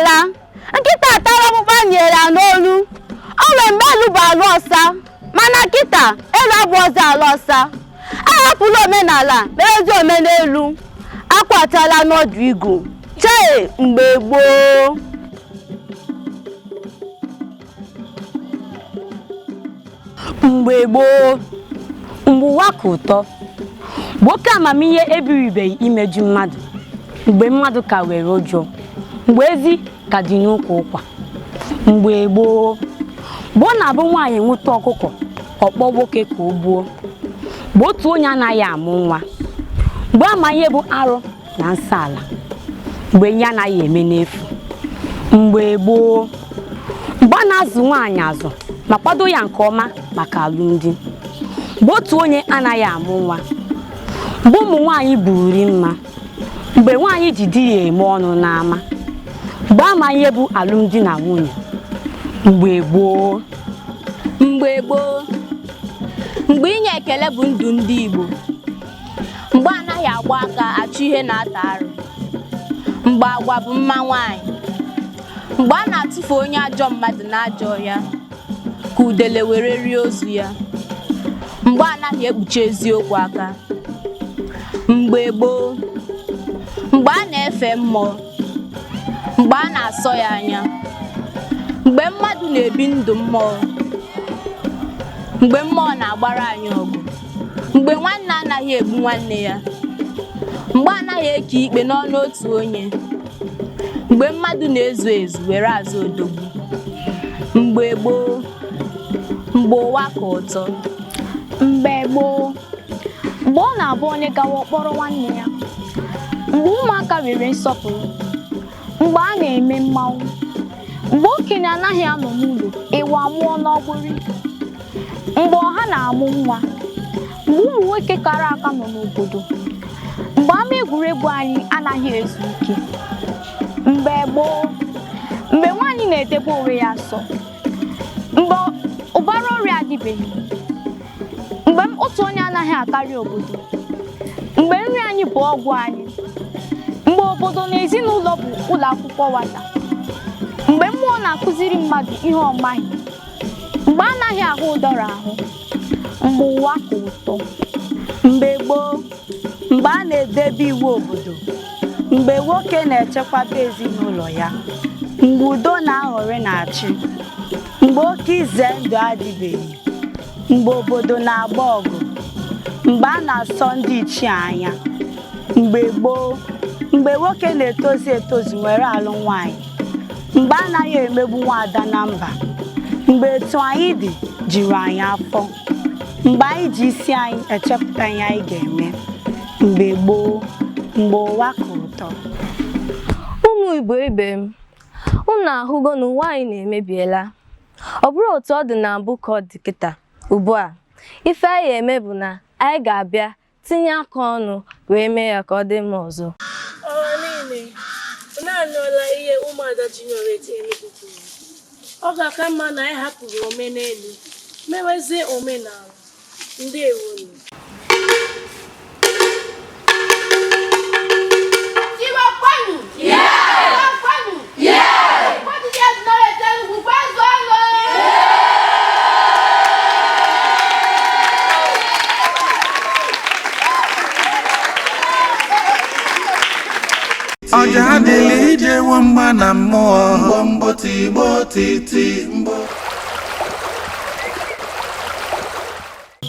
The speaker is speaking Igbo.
agbanweela. Nkịta atara ọkpụkpụ a nyere ya n'olu. O nwere mgbe elu bụ ala ọsa, mana kịta elu abụrọzi ala ọsa. Ahapụla omenala merezi omenelu. Akwụ achala n'ọdụ igu. Chee, mgbe gboo. Mgbe gboo, mgbe ụwa ka ụtọ, mgbe oke amamihe ebiribeghị imeju mmadụ, mgbe mmadụ ka nwere ụjọ, mgbe ezi ka dị n'ukwu ụkwa. Mgbe gboo, mgbe ọ na-abụ nwaanyị nwụta ọkụkọ, ọ kpọọ nwoke ka o gbuo, mgbe otu onye anaghị amụ nwa, mgbe ama ihe bụ arụ na nsọ ala, mgbe ihe anaghị eme n'efu. Mgbe gboo, mgbe a na-azụ nwaanyị azụ ma kwado ya nke ọma maka alụmdi, mgbe otu onye anaghị amụ nwa, mgbe ụmụ nwaanyị buru mma, mgbe nwaanyị ji di ya eme ọnụ n'ama, mgbe ama ihe bụ alụmdi na nwunye. Mgbe gboo. Mgbe gboo, mgbe inye ekele bụ ndụ ndị Igbo, mgbe anaghị agba aka achọ ihe na-ata arụ, mgbe agwa bụ mma nwaanyị, mgbe a na-atụfu onye ajọ mmadụ n'ajọ ọhịa ka udele were rie ozu ya, mgbe anaghị ekpuchi eziokwu aka. Mgbe gboo, mgbe a na-efe mmụọ, mgbe a na-asọ ya anya, mgbe mmadụ na-ebi ndụ mmụọ, mgbe mmụọ na-agbara anyị ọgụ, mgbe nwanne anaghị egbu nwanne ya, mgbe anaghị eke ikpe n'ọnụ otu onye, mgbe mmadụ na-ezu ezu were azụ odogwu. Mgbe gboo, mgbe ụwa ka ụtọ. Mgbe gboo, mgbe ọ na-abụ onye gawa ọ kpọrọ nwanne ya, mgbe ụmụaka nwere nsọpụrụ, mgbe a na-eme mmanwụ, mgbe okenye anaghị anọ n'ụlọ ewu amụọ n'ọgbụrị, mgbe ọha na-amụ nwa, mgbe ụmụ nwoke kara aka nọ n'obodo, mgbe ama egwuregwu anyị anaghị ezu ike. Mgbe gboo, mgbe nwaanyị na-edebe onwe ya nsọ, mgbe ụbara ọrịa adịbeghị, mgbe otu onye anaghị akarị obodo, mgbe nri anyị bụ ọgwụ anyị, mgbe obodo na ezinụlọ bụ ụlọ akwụkwọ nwata, mgbe mmụọ na-akụziri mmadụ ihe ọ maghị, mgbe anaghị ahụ ụdọrọ ahụ, mgbe ụwa ka ụtọ. Mgbe gboo, mgbe a na-edebe iwu obodo, mgbe nwoke na-echekwaba ezinụlọ ya, mgbe udo na aṅụrị na-achị, mgbe oke ize ndụ adịbeghị, mgbe obodo na-agba ọgụ, mgbe a na-asọ ndị ichie anya. Mgbe gboo, mgbe nwoke na-etozu etozu nwere alụ nwaanyị, mgbe anaghị emegbu nwaada na mba, mgbe etu anyị dị juru anyị afọ, mgbe anyị ji isi anyị echepụta ihe anyị ga-eme. Mgbe gboo, mgbe ụwa ka ụtọ. Ụmụ Igbo ibe m, unu ahụgo na ụwa anyị na-emebiela. Ọ bụrọ otu ọ dị na mbụ ka ọ dị kịta ugbu a. Ife anyị eme bụ na anyị ga-abịa tinye aka ọnụ wee mee ya ka ọ dị mma ọzọ. Ọha niile, unu anụla ihe ụmụada Juniorate Enugu kwuru. Ọ ga-aka mma na anyị hapụrụ omenelu, mewezie omenala. Ndewonu. Igbo kwenu! Igbo kwenu! Igbo Juniorate Enugu kwezuonụ! Ọja adịla ije wo mgba na mmụọ. Mbọ mbọ tigbo titi mbọ.